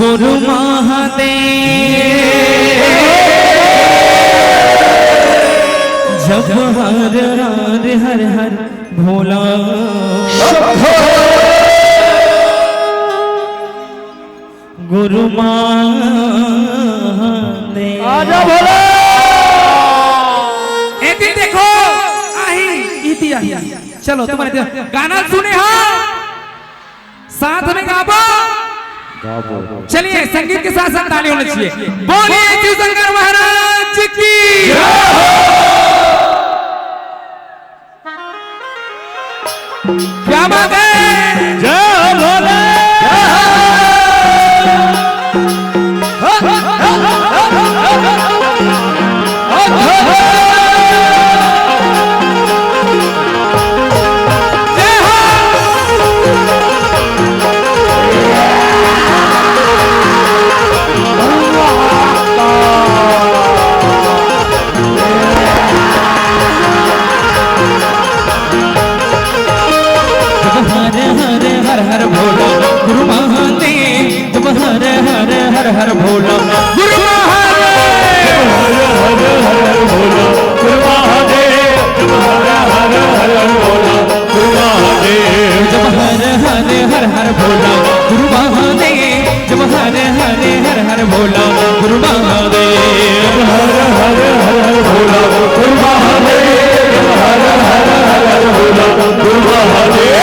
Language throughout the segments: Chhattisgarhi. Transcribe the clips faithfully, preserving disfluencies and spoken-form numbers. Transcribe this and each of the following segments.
गुरु महादेव, जब हर हर हर हर भोला। गुरु महादेव। आजा भोला। ए दिन देखो, आही, इति आही। चलो, तुम्हारे गाना सुने हो। साथ में गाबो। गाबो। चलिए, संगीत के साथ साथ ताली होनी चाहिए। बोलिए शिव शंकर महाराज की। क्या बात है? जय भोले। हर हर हर हर भोला गुरु महादेव। जब हर हर हर हर भोला गुरु महादेव। हर हर हर हर भोला गुरु महादेव। जब हर हर हर हर भोला गुरु महादेव। जब हर हर हर हर भोला गुरु महादेव। जब हर हर हर हर भोला गुरु महादेव। जब हर हर हर हर भोला गुरु महादेव। जब हर हर हर हर भोला गुरु महादेव।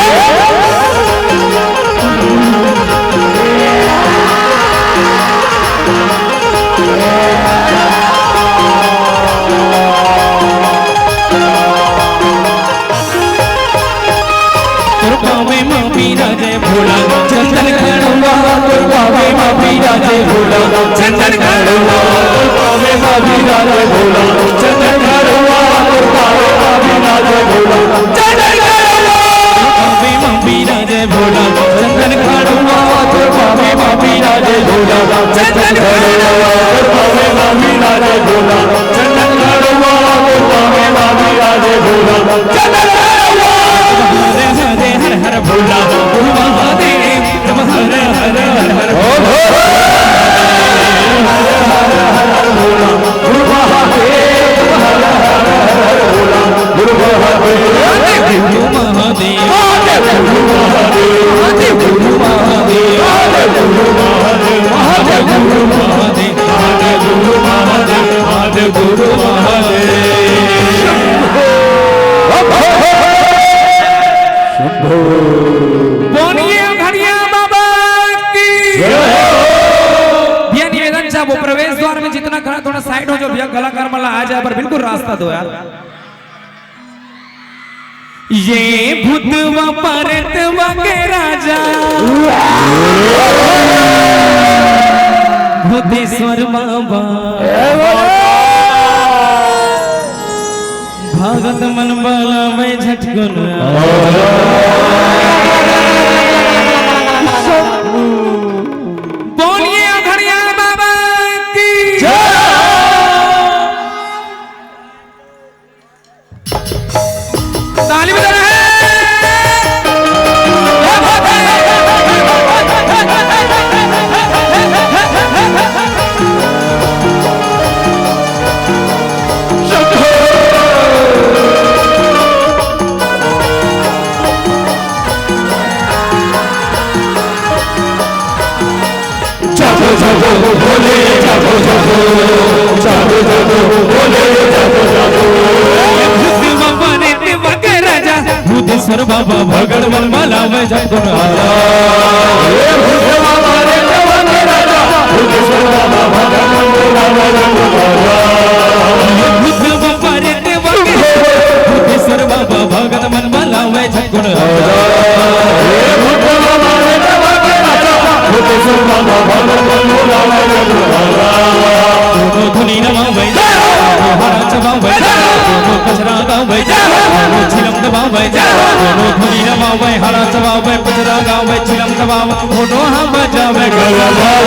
तोर पावे मा बिराजे भोला चंदन घड़वा, तोर पावे मा बिराजे भोला चंदन घड़वा, तोर पावे मा बिराजे भोला चंदन घड़वा, तोर पावे मा बिराजे भोला चंदन घड़वा। पावे मा बिराजे भोला चंदन घड़वा, तोर पावे मा बिराजे भोला चंदन घड़वा, तोर पावे मा बिराजे भोला चंदन घड़वा, तोर पावे मा बिराजे भोला चंदन घड़वा। हर हर हर हर भोला गुरु महादेव। हर हर हर हर भोला गुरु महादेव। हर हर हर हर भोला गुरु महादेव। गुरु महादेव। गुरु महादेव। महादेव गुरु महादेव। महादेव गुरु महादेव। महादेव गुरु महादेव। महादेव गुरु महादेव। महादेव गुरु महादेव। शंभो। बोलिए घड़िया बाबा की। भैया निवेदन चाहबो, प्रवेश द्वार में जितना खड़ा थोड़ा साइड हो जाओ भैया, कलाकार मन ला आ जाए पर बिल्कुल रास्ता दो यार। ये भूतवा परतवा के राजा भूतेश्वर बाबा भगत मन बलावे झटकुन। बोलिए घड़िया बाबा की जय। ताली बजा रहे हैं। जागो जागो भोले, जागो जागो, जागो जागो भोले, जागो जागो। भूतेश्वर बाबा भगत मन बलावे झटकुन आजा। हे भूत बाबा रे देवा के राजा, भूतेश्वर बाबा भगत मन बलावे झटकुन आजा। हे भूत बाबा रे देवा के, भूतेश्वर बाबा भगत मन बलावे झटकुन आजा। हे भूत बाबा रे देवा के राजा, भूतेश्वर बाबा भगत मन बलावे झटकुन आजा। दोनों धुनी रमावे, दोनों हाथ चबावे, दोनों कचरा गावे, दोनों चिलम दबावे, दोनों धुनी रमावे, हाथ चबावे, कचरा गावे, चिलम दबावे, दोनों हम बजावे, गला बाजा।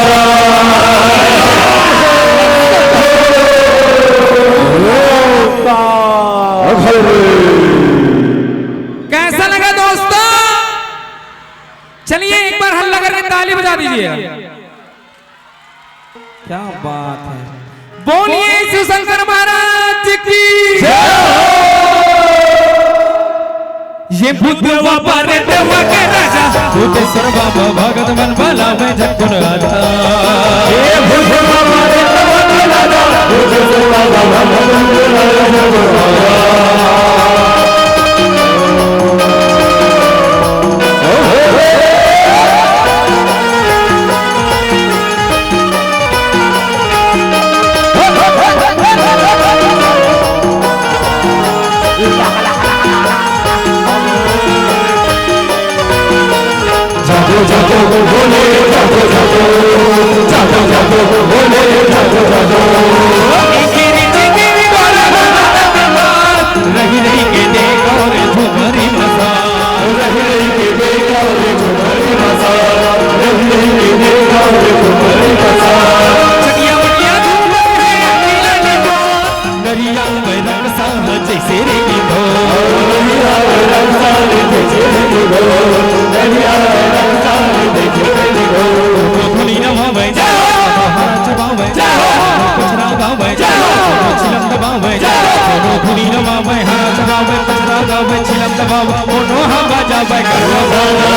कैसा लगा दोस्तों? चलिए एक बार हल्ला करके ताली बजा दीजिए। क्या बात है, बोलिए शिव शंकर महाराज की। ये भूतवा पर देवा के राजा, भूतेश्वर बाबा भगत मन भला में झटकुन आता। ये भूतवा पर देवा के राजा, भूतेश्वर बाबा भगत मन भला में झटकुन आता। जागो जागो भोले, जागो जागो, जागो जागो भोले, जागो जागो। रही रही के देखो रे झुमरी मसा। रही रही के देखो रे झुमरी मसा। रही रही के देखो रे झुमरी मसा। चटिया बटिया झूम रहे हैं, नीला नीला। नरिया में रंग साल जैसे रे गिद्धो। नरिया में रंग साल जैसे रे गिद्धो। नरिया में रंग साल जैसे रे गिद्धो। धुनी नवावे जाओ, हाथ चबावे जाओ, कचरा गावे जाओ, चिलम दबावे जाओ। धुनी नवावे, हाथ चबावे, कचरा गावे, चिलम दबावे, कोनो हा बाजावे, करवा गाना।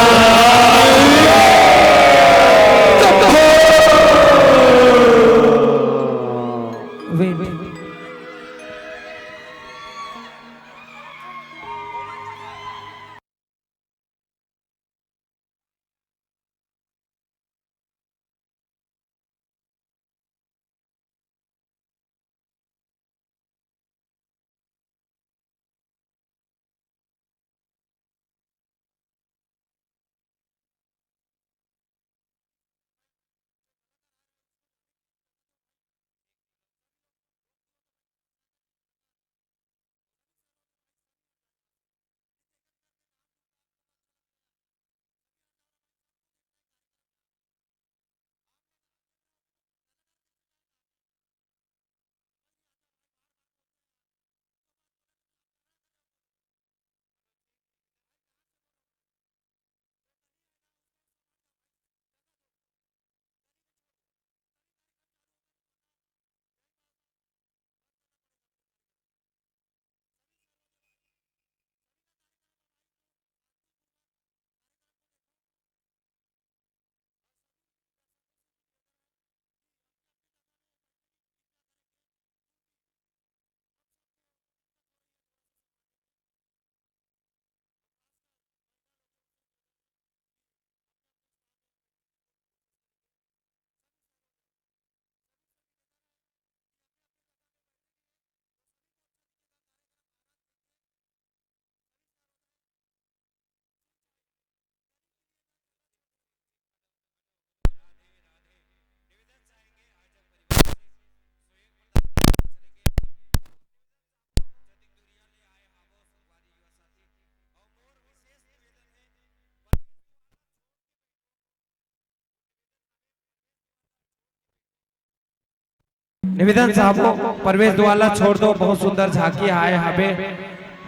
निवेदन चाहबो, प्रवेश द्वार ला छोड़ दो। बहुत सुंदर झांकी आए हवे,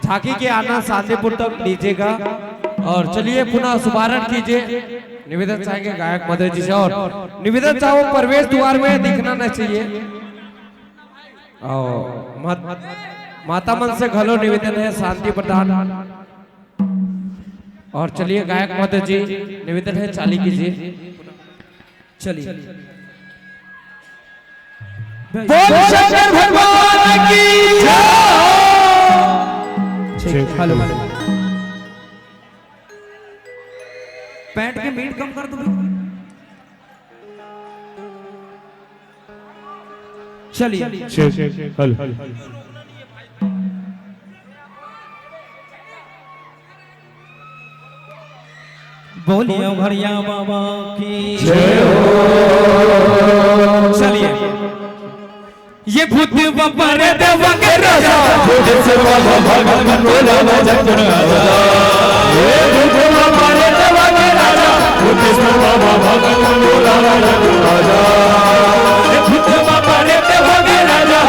झांकी के आनंद शांतिपुर तक लीजिएगा। और चलिए पुनः शुभारंभ कीजिए। निवेदन चाहेंगे गायक महोदय जी से, और निवेदन चाहबो प्रवेश द्वार में दिखना नहीं चाहिए। और मत, माता मन से घलो निवेदन है शांति प्रदान। और चलिए गायक महोदय जी, निवेदन है चाली कीजिए। चलिए। बोल शंकर भगवान की जय। ठीक, हेलो। पैंट के मीट कम कर दो। चलिए। Check, check, hello. बोलिए घड़िया बाबा की जय हो। चलिए, ये भूत बाबा रे देवा के राजा, भूत से बाबा भगवान बोला बाजा तुम राजा। ये भूत बाबा रे देवा के राजा, भूत से बाबा भगवान बोला बाजा तुम राजा। ये भूत बाबा रे देवा के राजा,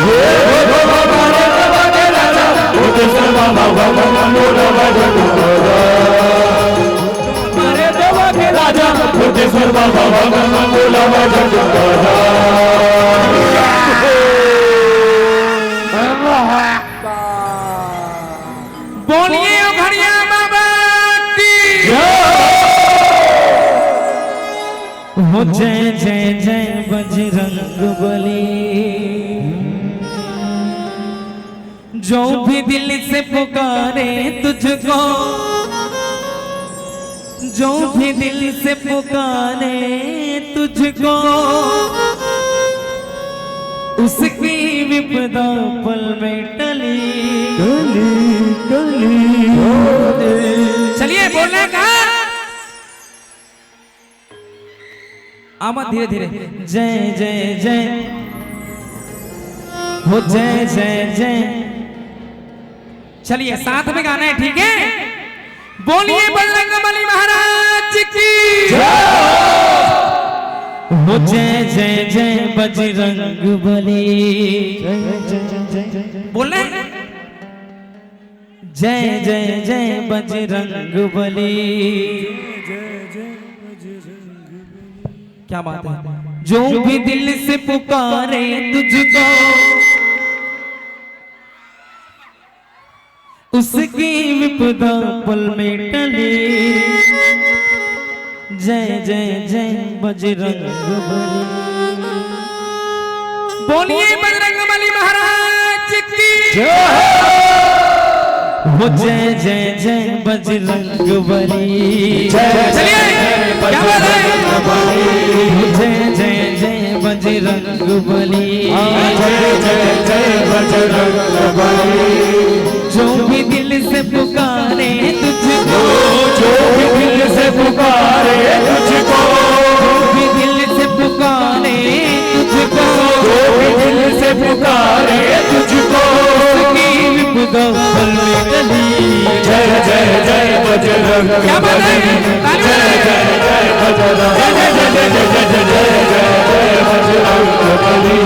ये भूत बाबा रे देवा के राजा, भूत से बाबा भगवान बोला बाजा तुम राजा। राजा, भूतेश्वर बाबा, बाबा, बाबा, बोला बाबा, बाबा। बोलिए ओ घड़िया बाबा की। हो जय जय जय बजरंग बली। जो भी दिल से पुकारे तुझको, जो भी दिल से पुकारे तुझको, उसकी विपदा पल में टली। टली, टली। चलिए, बोलना है कहाँ? आवा धीरे धीरे। जय जय जय, हो जय जय जय। चलिए, साथ में गाना है, ठीक है? बोलिए बजरंग बली महाराज की। हो जय जय जय बजरंग बली। बोल रहे हैं? जय जय जय बजरंग बली। क्या बात है। जो भी दिल से पुकारे तुझको, उसकी विपदा पल में टली। जय जय जय बजरंग बली। बोलिए बजरंग बली महाराज की। जय हो। हो जय जय जय बजरंग बली। जय जय चलिए, जय क्या बात है? बजरंग बली। हो जय जय जय बजरंग बली। जय जय जय बजरंग बली। जो भी दिल से पुकारे तुझको, जो भी दिल से पुकारे तुझको, जो भी दिल से पुकारे तुझको, जो भी दिल से पुकारे तुझको, उसकी विपदा पल में टली। जय जय जय बजरंग क्या बात है? बली। ताली बजाइए। जय जय जय बजरंग। जय जय जय जय जय जय जय जय बजरंग बली।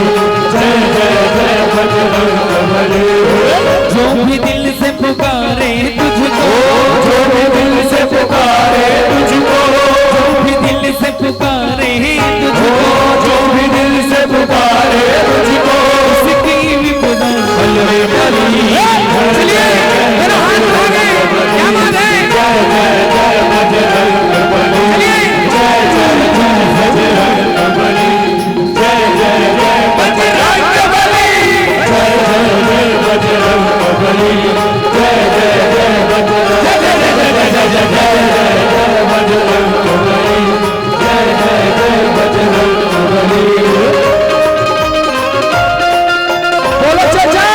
जय जय जय बजरंग बली। जो भी दिल से पुकारे तुझको, जो भी दिल से पुकारे तुझको, जो भी दिल से पुकारे तुझको, जो भी दिल से पुकारे तुझको, उसकी विपदा पल में टली। चलिए, दोनों हाथ उठा के, क्या बात है? जय जय जय बजरंग बली। चलिए। जय जय जय बजरंग बली। जय जय जय बजरंग बली। जय जय जय बजरंग बली। जय जय जय बजरंग, जय जय जय बजरंग बली। जय जय जय बजरंग बली। बोलो जय जय।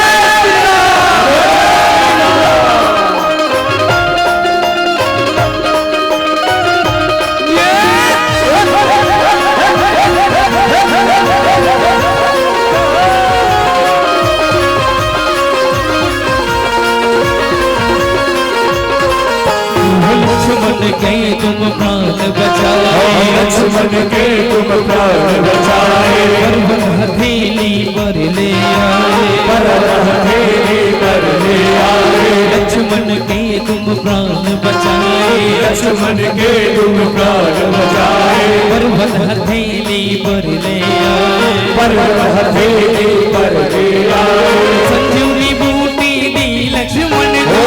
लक्ष्मण के तुम प्राण बचाए, लक्ष्मण के तुम प्राण बचाए। पर्वत हथेली पर ले आए, पर्वत हथेली पर ले आए। लक्ष्मण के तुम प्राण बचाए, लक्ष्मण के तुम प्राण बचाए। पर्वत हथेली पर ले आए, पर्वत हथेली पर ले आए। संजीवनी बूटी दी लक्ष्मण को,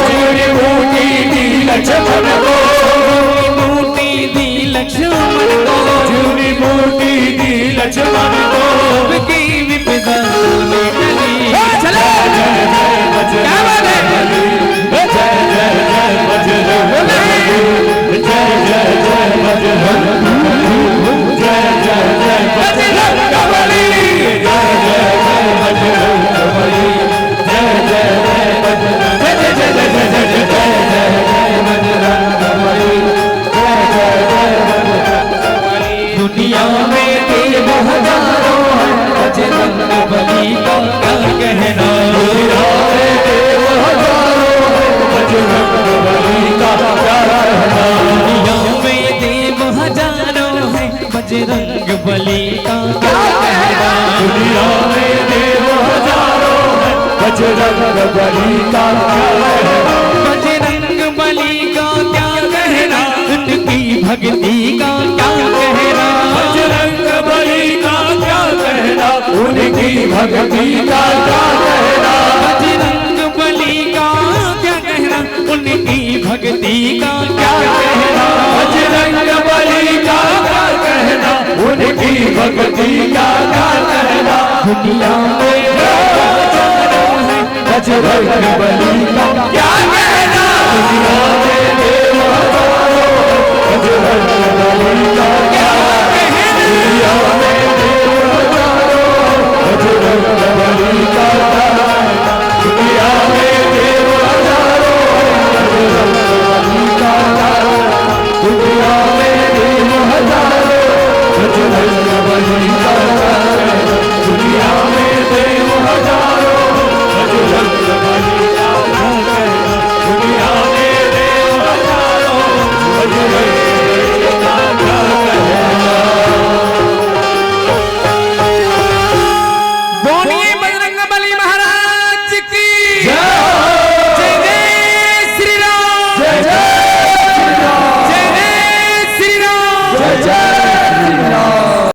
संजीवनी बूटी दी लक्ष्मण को, संजीवनी बूटी दी लक्ष्मण को, संजीवनी बूटी दी लक्ष्मण को। सबकी विपदा में टली। चलो। जय जय बजरंग बली। क्या बात है? जय जय जय बजरंग बली। जय जय जय बजरंग बली। जय जय जय बजरंग बली। जय जय जय बजरंग बली। जय जय जय बजरंग, जय जय जय बजरंग बली। जय जय जय बजरंग बली। दुनिया में देव हजारों हैं, बजरंग बली का क्या कहना। दुनिया में देव हजारों हैं, बजरंग बली का क्या कहना। दुनिया में देव हजारों हैं, बजरंग बली का क्या कहना। दुनिया में देव हजारों हैं, बजरंग बली का क्या कहना। बजरंग बली का क्या कहना, उनकी भक्ति का क्या कहना, बजरंग बली का क्या कहना, उनकी भक्ति का क्या कहना, बजरंग बली का क्या कहना, उनकी भक्ति का क्या कहना, बजरंग बली का क्या कहना, उनकी भक्ति का क्या कहना। दुनिया में बजरंग बली का क्या कहना, दुनिया में देव हजारों, बजरंग बली का क्या कहना, दुनिया में देव हजारों, बजरंग बली का क्या कहना, दुनिया में देव हजारों, बजरंग बली का क्या कहना, दुनिया में देव हजारों, बजरंग बली का क्या कहना।